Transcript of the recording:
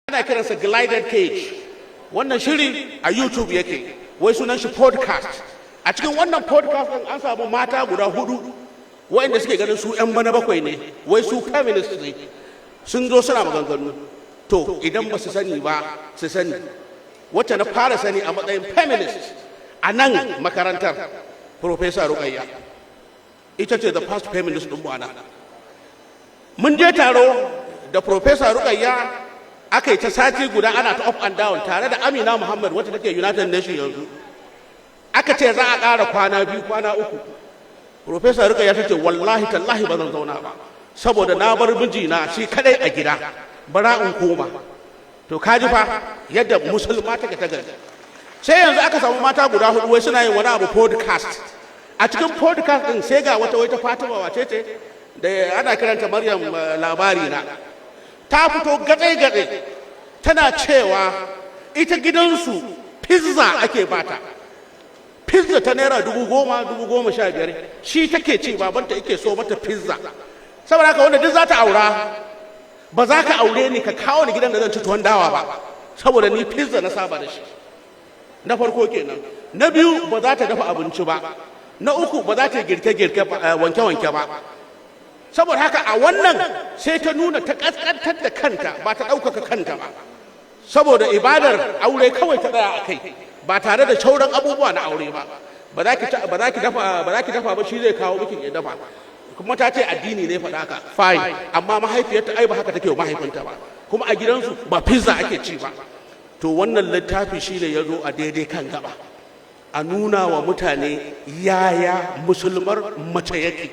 Ana kiransa Gilded Cage. Wannan shiri a YouTube yake, wai sunan shi podcast. A cikin wannan podcast din an samu mata guda hudu waɗanda suke ganin su 'yan bana bakwai ne, wai su feminist ne. Sun zo suna maganganu. To, idan ba su sani ba, su sani. Wacce na fara sani a matsayin feminist a nan makarantar, Professor Rukayya, ita ce the first feminist ɗin mu. Mun je taro da Professor Rukayya, aka yi ta sati guda ana ta up and down tare da Amina Muhammad, wacce take United Nations yanzu. Aka ce za a ƙara kwana 2, kwana 3. Professor Rukayya ta ce, "Wallahi tallahi ba zan zauna ba, saboda na bar mijina shi kadai a gida, bara in koma." To, kaji fa yadda musulma take ta gari. Sai yanzu aka samu mata guda hudu, wai suna yin wani abu podcast. A cikin podcast din sai ga wata, wai ta Fatima wace ce da ana kiranta Maryam Labari Na, ta fito gatsai-gatsai tana cewa ita gidansu pizza ake bata, pizza ta naira 10,000, 15,000, shi take ci. Babanta yake so mata pizza. Saboda haka wanda duk za ta aura, ba za ka aure ni ka kawo ni gidan da zan ci tuwon dawa ba, saboda ni pizza na saba da shi. Na farko kenan. Na biyu, ba za ta dafa abinci ba. Na uku, ba za ta girke-girke, wanke-wanke ba. Saboda haka a wannan sai ta nuna ta kaskantar da kanta, ba ta ɗaukaka kanta ba, saboda ibadar aure kawai ta tsaya a kai, ba tare da sauran abubuwa na aure ba. Ba za ki dafa ba, za ki dafa ba, shi zai kawo miki ya dafa. Kuma ta ce addini ne faɗa haka. Fine, amma mahaifiyarta ai ba haka take wa mahaifinta ba, kuma a gidansu ba pizza ake ci ba. To, wannan littafi shine ya zo a daidai kan gaba a nuna wa mutane yaya musulmar mace yake.